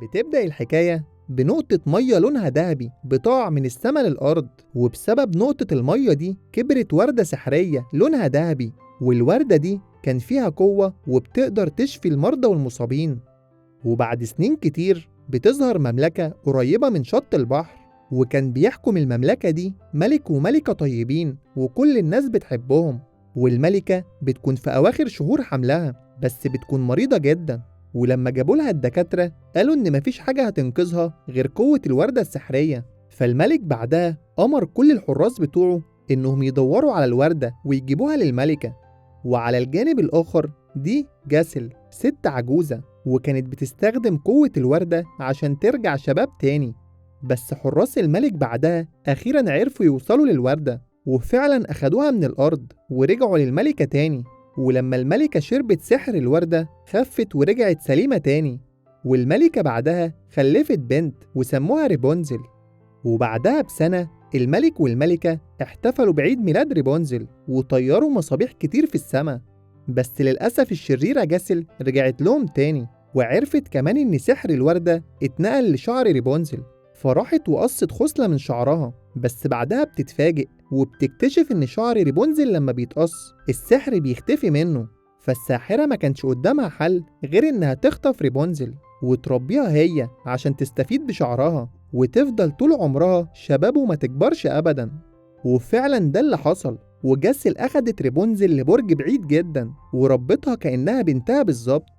بتبدأ الحكاية بنقطة مية لونها ذهبي بتقع من السما للأرض، وبسبب نقطة المية دي كبرت وردة سحرية لونها ذهبي، والوردة دي كان فيها قوة وبتقدر تشفي المرضى والمصابين. وبعد سنين كتير بتظهر مملكة قريبة من شط البحر، وكان بيحكم المملكة دي ملك وملكة طيبين وكل الناس بتحبهم. والملكة بتكون في أواخر شهور حملها، بس بتكون مريضة جدا، ولما جابولها الدكاترة قالوا إن مفيش حاجة هتنقذها غير قوة الوردة السحرية. فالملك بعدها أمر كل الحراس بتوعه إنهم يدوروا على الوردة ويجيبوها للملكة. وعلى الجانب الآخر دي جاسل، ست عجوزة، وكانت بتستخدم قوة الوردة عشان ترجع شباب تاني. بس حراس الملك بعدها أخيرا عرفوا يوصلوا للوردة، وفعلا أخدوها من الأرض ورجعوا للملكة تاني. ولما الملكة شربت سحر الوردة خفت ورجعت سليمة تاني. والملكة بعدها خلفت بنت وسموها ريبونزل. وبعدها بسنة الملك والملكة احتفلوا بعيد ميلاد ريبونزل وطيروا مصابيح كتير في السماء. بس للأسف الشريرة جاسل رجعت لهم تاني، وعرفت كمان إن سحر الوردة اتنقل لشعر ريبونزل، فراحت وقصت خصلة من شعرها. بس بعدها بتتفاجئ وبتكتشف إن شعر ريبونزل لما بيتقص السحر بيختفي منه. فالساحرة ما كانش قدامها حل غير إنها تخطف ريبونزل وتربيها هي عشان تستفيد بشعرها وتفضل طول عمرها شباب وما تكبرش أبدا. وفعلا ده اللي حصل، وجاسل أخدت ريبونزل لبرج بعيد جدا وربتها كأنها بنتها بالظبط.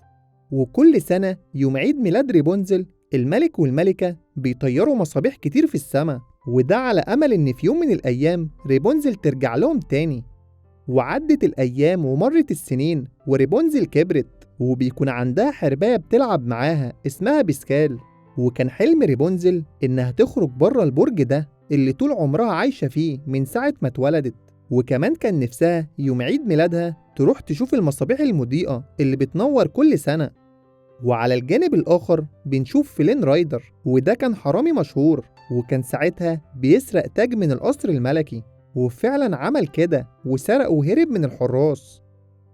وكل سنة يوم عيد ميلاد ريبونزل الملك والملكة بيطيروا مصابيح كتير في السماء، وده على أمل إن في يوم من الأيام ريبونزل ترجع لهم تاني. وعدت الأيام ومرت السنين وريبونزل كبرت، وبيكون عندها حرباية بتلعب معاها اسمها بيسكال. وكان حلم ريبونزل إنها تخرج بره البرج ده اللي طول عمرها عايشة فيه من ساعة ما اتولدت، وكمان كان نفسها يوم عيد ميلادها تروح تشوف المصابيح المضيئة اللي بتنور كل سنة. وعلى الجانب الآخر بنشوف فلين رايدر، وده كان حرامي مشهور، وكان ساعتها بيسرق تاج من القصر الملكي، وفعلا عمل كده وسرق وهرب من الحراس.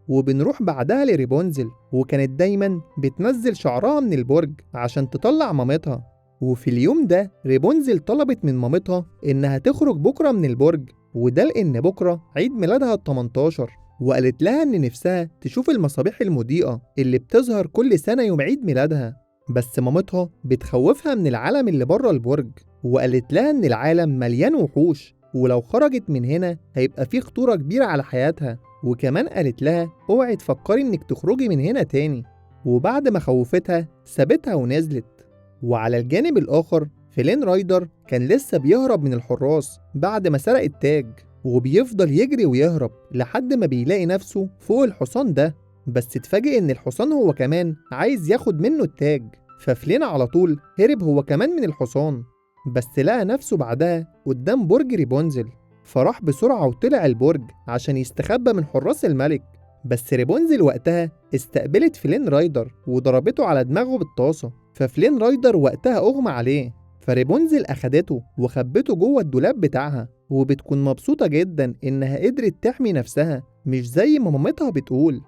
وبنروح بعدها لريبونزل، وكانت دايما بتنزل شعرها من البرج عشان تطلع مامتها. وفي اليوم ده ريبونزل طلبت من مامتها إنها تخرج بكرة من البرج، وده لأن بكرة عيد ميلادها ال18، وقالت لها إن نفسها تشوف المصابيح المضيئة اللي بتظهر كل سنة يوم عيد ميلادها. بس مامتها بتخوفها من العالم اللي بره البرج، وقالت لها إن العالم مليان وحوش، ولو خرجت من هنا هيبقى فيه خطورة كبيرة على حياتها. وكمان قالت لها اوعي تفكري إنك تخرجي من هنا تاني. وبعد ما خوفتها سابتها ونزلت. وعلى الجانب الآخر فلين رايدر كان لسه بيهرب من الحراس بعد ما سرق التاج، وبيفضل يجري ويهرب لحد ما بيلاقي نفسه فوق الحصان ده. بس اتفاجئ إن الحصان هو كمان عايز ياخد منه التاج، ففلين على طول هرب هو كمان من الحصان. بس لقى نفسه بعدها قدام برج ريبونزل، فراح بسرعة وطلع البرج عشان يستخبى من حراس الملك. بس ريبونزل وقتها استقبلت فلين رايدر وضربته على دماغه بالطاسة، ففلين رايدر وقتها أغمى عليه. فريبونزل أخدته وخبته جوه الدولاب بتاعها، وبتكون مبسوطة جدا إنها قدرت تحمي نفسها مش زي ما مامتها بتقول.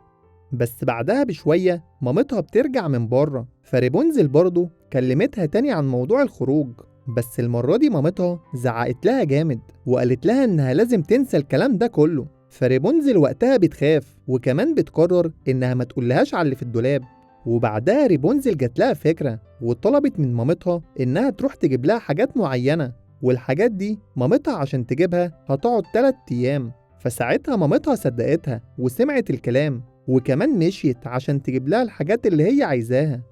بس بعدها بشوية مامتها بترجع من بره، فريبونزل برضه كلمتها تاني عن موضوع الخروج، بس المرة دي مامتها زعقت لها جامد وقالت لها إنها لازم تنسى الكلام ده كله. فريبونزل وقتها بتخاف، وكمان بتقرر إنها ما تقولهاش على اللي في الدولاب. وبعدها ريبونزل جات لها فكرة وطلبت من مامتها إنها تروح تجيب لها حاجات معينة، والحاجات دي مامتها عشان تجيبها هتقعد 3 أيام. فساعتها مامتها صدقتها وسمعت الكلام، وكمان مشيت عشان تجيب لها الحاجات اللي هي عايزاها.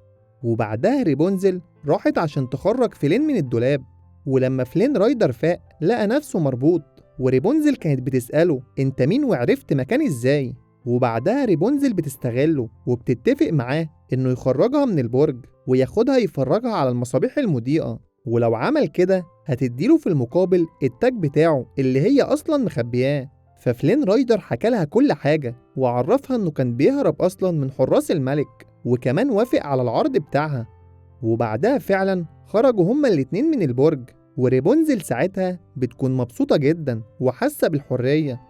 وبعدها ريبونزل راحت عشان تخرج فلين من الدولاب، ولما فلين رايدر فاق لقى نفسه مربوط، وريبونزل كانت بتسأله انت مين وعرفت مكاني ازاي. وبعدها ريبونزل بتستغله وبتتفق معاه انه يخرجها من البرج وياخدها يفرجها على المصابيح المضيئة، ولو عمل كده هتديله في المقابل التاج بتاعه اللي هي اصلا مخبياه. ففلين رايدر حكالها كل حاجة وعرفها انه كان بيهرب اصلا من حراس الملك، وكمان وافق على العرض بتاعها. وبعدها فعلا خرجوا هما الاتنين من البرج، وريبونزل ساعتها بتكون مبسوطة جدا وحاسة بالحرية.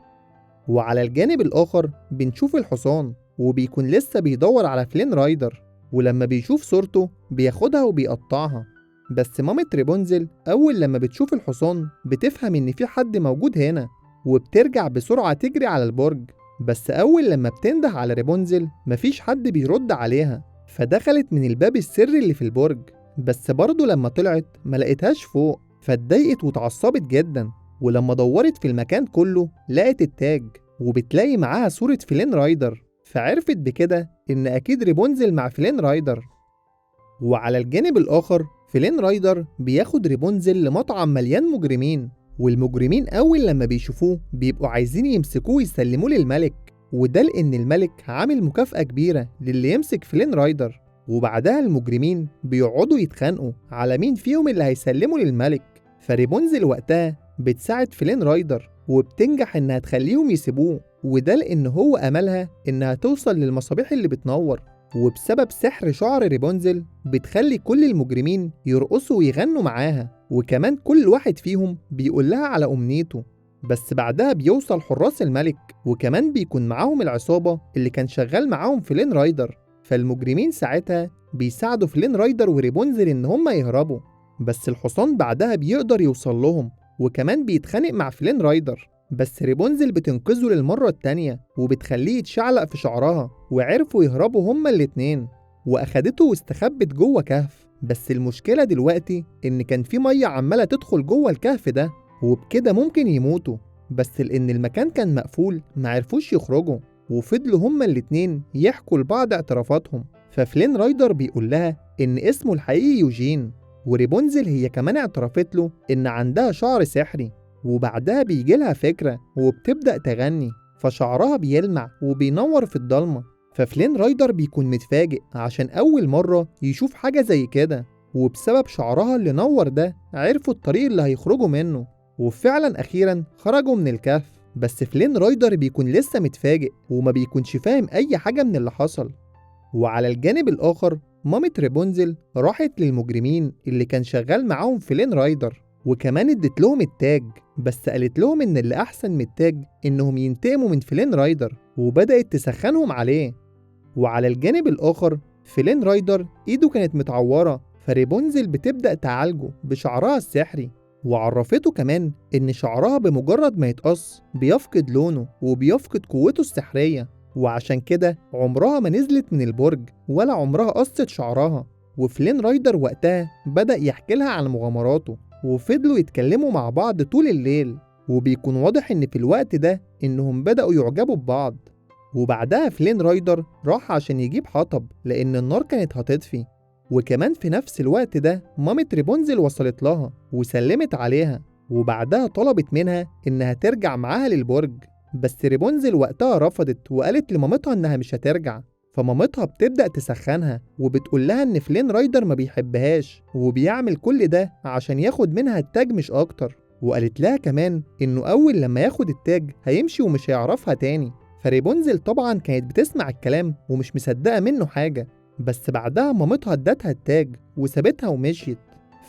وعلى الجانب الآخر بنشوف الحصان، وبيكون لسه بيدور على فلين رايدر. ولما بيشوف صورته بياخدها وبيقطعها. بس مامة ريبونزل أول لما بتشوف الحصان بتفهم إن في حد موجود هنا، وبترجع بسرعة تجري على البرج. بس أول لما بتنده على ريبونزل مفيش حد بيرد عليها، فدخلت من الباب السري اللي في البرج. بس برضه لما طلعت ما لقيتهاش فوق، فاتضايقت واتعصبت جدا. ولما دورت في المكان كله لقت التاج، وبتلاقي معاها صورة فلين رايدر، فعرفت بكده إن أكيد ريبونزل مع فلين رايدر. وعلى الجانب الآخر فلين رايدر بياخد ريبونزل لمطعم مليان مجرمين، والمجرمين أول لما بيشوفوه بيبقوا عايزين يمسكوه ويسلموه للملك، وده لأن الملك عامل مكافأة كبيرة للي يمسك فلين رايدر. وبعدها المجرمين بيقعدوا يتخانقوا على مين فيهم اللي هيسلمه للملك، فريبونزل وقتها بتساعد فلين رايدر وبتنجح إنها تخليهم يسيبوه، وده لأن هو أملها إنها توصل للمصابيح اللي بتنور. وبسبب سحر شعر ريبونزل بتخلي كل المجرمين يرقصوا ويغنوا معاها، وكمان كل واحد فيهم بيقول لها على أمنيته. بس بعدها بيوصل حراس الملك، وكمان بيكون معاهم العصابة اللي كان شغال معاهم فلين رايدر، فالمجرمين ساعتها بيساعدوا فلين رايدر وريبونزل إن هما يهربوا. بس الحصان بعدها بيقدر يوصل لهم، وكمان بيتخانق مع فلين رايدر، بس ريبونزل بتنقذه للمرة التانية وبتخليه يتشعلق في شعرها، وعرفوا يهربوا هما الاتنين، وأخدته واستخبت جوه كهف. بس المشكلة دلوقتي إن كان في مية عمالة تدخل جوه الكهف ده، وبكده ممكن يموتوا، بس لأن المكان كان مقفول معرفوش يخرجوا، وفضلوا هما الاتنين يحكوا لبعض اعترافاتهم. ففلين رايدر بيقول لها إن اسمه الحقيقي يوجين، وريبونزل هي كمان اعترفت له إن عندها شعر سحري. وبعدها بيجيلها فكرة وبتبدأ تغني، فشعرها بيلمع وبينور في الضلمة. ففلين رايدر بيكون متفاجئ عشان أول مرة يشوف حاجة زي كده، وبسبب شعرها اللي نور ده عرفوا الطريق اللي هيخرجوا منه، وفعلا أخيرا خرجوا من الكهف. بس فلين رايدر بيكون لسه متفاجئ وما بيكونش فاهم أي حاجة من اللي حصل. وعلى الجانب الآخر مامة ريبونزل راحت للمجرمين اللي كان شغال معاهم فلين رايدر، وكمان ادت لهم التاج، بس قالت لهم إن اللي أحسن من التاج إنهم ينتقموا من فلين رايدر، وبدأت تسخنهم عليه. وعلى الجانب الآخر فلين رايدر إيده كانت متعورة، فريبونزل بتبدأ تعالجه بشعرها السحري، وعرفته كمان إن شعرها بمجرد ما يتقص بيفقد لونه وبيفقد قوته السحرية، وعشان كده عمرها ما نزلت من البرج ولا عمرها قصت شعرها. وفلين رايدر وقتها بدأ يحكي لها عن مغامراته، وفضلوا يتكلموا مع بعض طول الليل، وبيكون واضح إن في الوقت ده إنهم بدأوا يعجبوا ببعض. وبعدها فلين رايدر راح عشان يجيب حطب لأن النار كانت هتطفي، وكمان في نفس الوقت ده مامة ريبونزل وصلت لها وسلمت عليها، وبعدها طلبت منها إنها ترجع معاها للبرج. بس ريبونزل وقتها رفضت وقالت لمامتها إنها مش هترجع، فمامتها بتبدأ تسخنها وبتقول لها إن فلين رايدر ما بيحبهاش وبيعمل كل ده عشان ياخد منها التاج مش أكتر، وقالت لها كمان إنه أول لما ياخد التاج هيمشي ومش هيعرفها تاني. فريبونزل طبعا كانت بتسمع الكلام ومش مصدقة منه حاجة، بس بعدها مامتها ادتها التاج وسابتها ومشيت.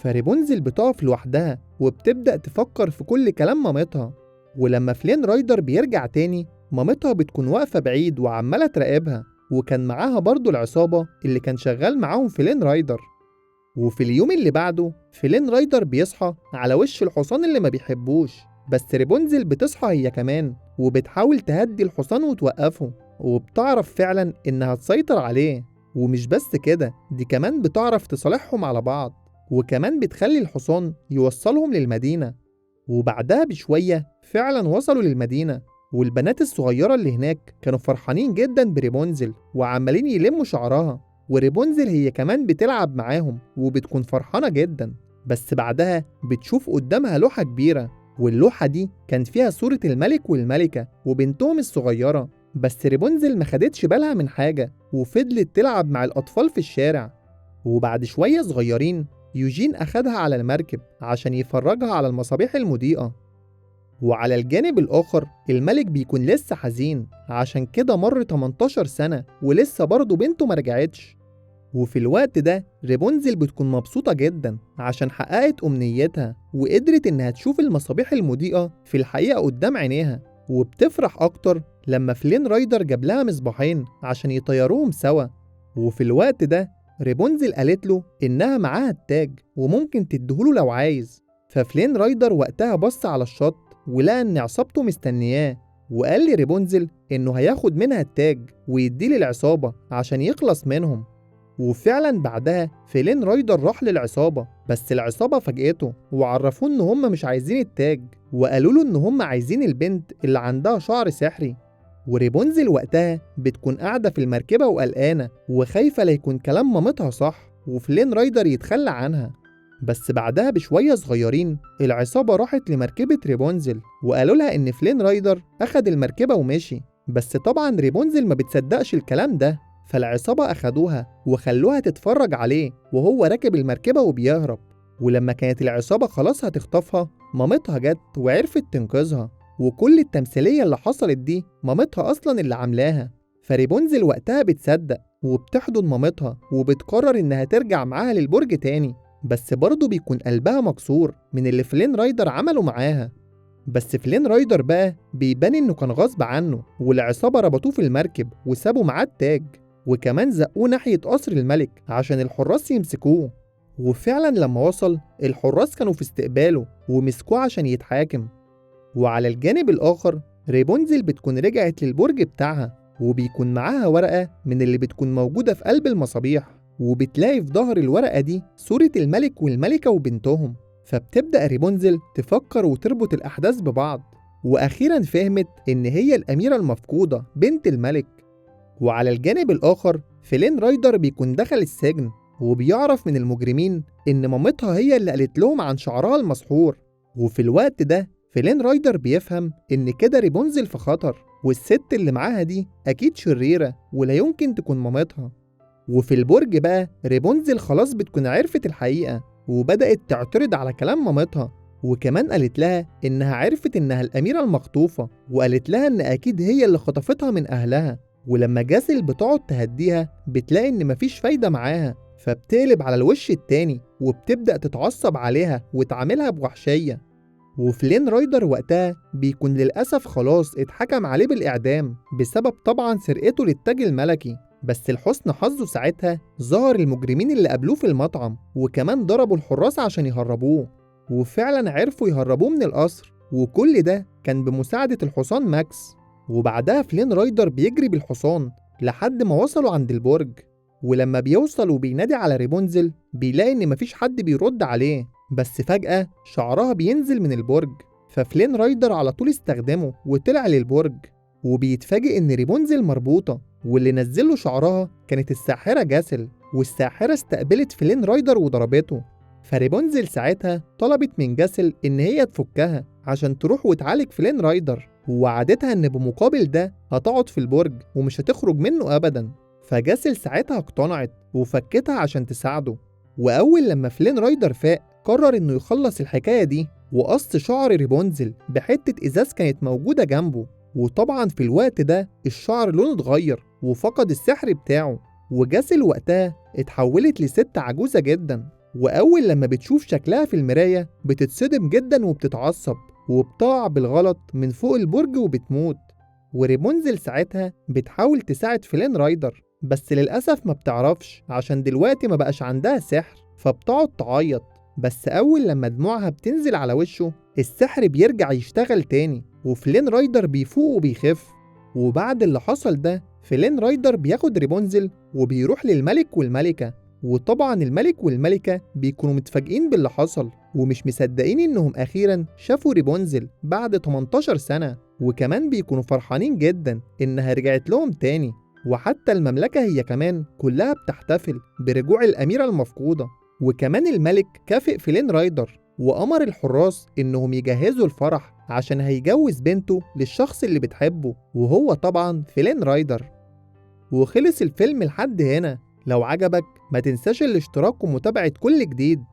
فريبونزل بتقف لوحدها وبتبدأ تفكر في كل كلام مامتها. ولما فلين رايدر بيرجع تاني مامتها بتكون واقفة بعيد وعمالة تراقبها، وكان معاها برضو العصابة اللي كان شغال معاهم فلين رايدر. وفي اليوم اللي بعده فلين رايدر بيصحى على وش الحصان اللي ما بيحبوش، بس ريبونزل بتصحى هي كمان وبتحاول تهدي الحصان وتوقفه، وبتعرف فعلا إنها تسيطر عليه. ومش بس كده، دي كمان بتعرف تصالحهم على بعض، وكمان بتخلي الحصان يوصلهم للمدينة. وبعدها بشوية فعلا وصلوا للمدينة، والبنات الصغيرة اللي هناك كانوا فرحانين جدا بريبونزل وعمالين يلموا شعرها، وريبونزل هي كمان بتلعب معاهم وبتكون فرحانة جدا. بس بعدها بتشوف قدامها لوحة كبيرة، واللوحة دي كان فيها صورة الملك والملكة وبنتهم الصغيرة، بس ريبونزل ما خدتش بالها من حاجة وفضلت تلعب مع الأطفال في الشارع. وبعد شوية صغيرين يوجين أخدها على المركب عشان يفرجها على المصابيح المضيئة. وعلى الجانب الآخر الملك بيكون لسه حزين، عشان كده مر 18 سنة ولسه برضه بنته مرجعتش. وفي الوقت ده ريبونزل بتكون مبسوطة جدا عشان حققت أمنيتها وقدرت إنها تشوف المصابيح المضيئة في الحقيقة قدام عينيها، وبتفرح أكتر لما فلين رايدر جاب لها مصباحين عشان يطيروهم سوا. وفي الوقت ده ريبونزل قالت له إنها معاها التاج وممكن تديهوله لو عايز. ففلين رايدر وقتها بص على الشط ولقى إن عصابته مستنياه، وقال لريبونزل إنه هياخد منها التاج ويديه للعصابة عشان يخلص منهم. وفعلا بعدها فلين رايدر راح للعصابة، بس العصابة فاجئته وعرفوه إن هم مش عايزين التاج، وقالوا له إن هم عايزين البنت اللي عندها شعر سحري. وريبونزل وقتها بتكون قاعدة في المركبة وقلقانة وخايفة ليكون كلام مامتها صح وفلين رايدر يتخلى عنها. بس بعدها بشوية صغيرين العصابة راحت لمركبة ريبونزل وقالوا لها إن فلين رايدر أخد المركبة ومشي، بس طبعا ريبونزل ما بتصدقش الكلام ده، فالعصابة أخدوها وخلوها تتفرج عليه وهو راكب المركبة وبيهرب. ولما كانت العصابة خلاص هتخطفها مامتها جت وعرفت تنقذها، وكل التمثيلية اللي حصلت دي مامتها أصلا اللي عاملاها. فريبونزل وقتها بتصدق وبتحضن مامتها وبتقرر إنها ترجع معاها للبرج تاني، بس برضه بيكون قلبها مكسور من اللي فلين رايدر عمله معاها. بس فلين رايدر بقى بيبان إنه كان غصب عنه، والعصابة ربطوه في المركب وسابوا معاه التاج، وكمان زقوه ناحية قصر الملك عشان الحراس يمسكوه. وفعلا لما وصل الحراس كانوا في استقباله ومسكوه عشان يتحاكم. وعلى الجانب الآخر ريبونزل بتكون رجعت للبرج بتاعها، وبيكون معاها ورقة من اللي بتكون موجودة في قلب المصابيح، وبتلاقي في ظهر الورقة دي صورة الملك والملكة وبنتهم. فبتبدأ ريبونزل تفكر وتربط الأحداث ببعض، وأخيرا فهمت إن هي الأميرة المفقودة بنت الملك. وعلى الجانب الآخر فلين رايدر بيكون دخل السجن، وبيعرف من المجرمين إن مامتها هي اللي قالت لهم عن شعرها المسحور. وفي الوقت ده فلين رايدر بيفهم إن كده ريبونزل في خطر، والست اللي معاها دي أكيد شريرة ولا يمكن تكون مامتها. وفي البرج بقى ريبونزل خلاص بتكون عرفت الحقيقة وبدأت تعترض على كلام مامتها، وكمان قالت لها إنها عرفت إنها الأميرة المخطوفة، وقالت لها إن أكيد هي اللي خطفتها من أهلها. ولما جاسل بتقعد تهديها بتلاقي إن مفيش فايدة معاها، فبتقلب على الوش التاني وبتبدأ تتعصب عليها وتعاملها بوحشية. وفلين رايدر وقتها بيكون للأسف خلاص اتحكم عليه بالإعدام بسبب طبعا سرقته للتاج الملكي، بس لحسن حظه ساعتها ظهر المجرمين اللي قابلوه في المطعم، وكمان ضربوا الحراس عشان يهربوه، وفعلا عرفوا يهربوه من القصر، وكل ده كان بمساعدة الحصان ماكس. وبعدها فلين رايدر بيجري بالحصان لحد ما وصلوا عند البرج، ولما بيوصل وبينادي على ريبونزل بيلاقي إن مفيش حد بيرد عليه، بس فجأة شعرها بينزل من البرج، ففلين رايدر على طول استخدمه وطلع للبرج، وبيتفاجئ إن ريبونزل مربوطة، واللي نزله شعرها كانت الساحرة جاسل، والساحرة استقبلت فلين رايدر وضربته. فريبونزل ساعتها طلبت من جاسل إن هي تفكها عشان تروح وتعالج فلين رايدر، ووعدتها إن بمقابل ده هتقعد في البرج ومش هتخرج منه أبدا. فجاسل ساعتها اقتنعت وفكتها عشان تساعده. وأول لما فلين رايدر فاق قرر إنه يخلص الحكاية دي، وقص شعر ريبونزل بحتة إزاز كانت موجودة جنبه، وطبعا في الوقت ده الشعر لونه اتغير وفقد السحر بتاعه. وجاسل وقتها اتحولت لست عجوزة جدا، وأول لما بتشوف شكلها في المراية بتتصدم جدا وبتتعصب وبتقع بالغلط من فوق البرج وبتموت. وريبونزل ساعتها بتحاول تساعد فلين رايدر، بس للأسف ما بتعرفش عشان دلوقتي ما بقاش عندها سحر، فبتقعد تعيط، بس أول لما دموعها بتنزل على وشه السحر بيرجع يشتغل تاني، وفلين رايدر بيفوق وبيخف. وبعد اللي حصل ده فلين رايدر بياخد ريبونزل وبيروح للملك والملكة، وطبعا الملك والملكة بيكونوا متفاجئين باللي حصل ومش مصدقين إنهم أخيرا شافوا ريبونزل بعد 18 سنة، وكمان بيكونوا فرحانين جدا إنها رجعت لهم تاني. وحتى المملكة هي كمان كلها بتحتفل برجوع الأميرة المفقودة. وكمان الملك كافئ فلين رايدر وأمر الحراس إنهم يجهزوا الفرح عشان هيجوز بنته للشخص اللي بتحبه، وهو طبعا فلين رايدر. وخلص الفيلم لحد هنا. لو عجبك ما تنساش الاشتراك ومتابعة كل جديد.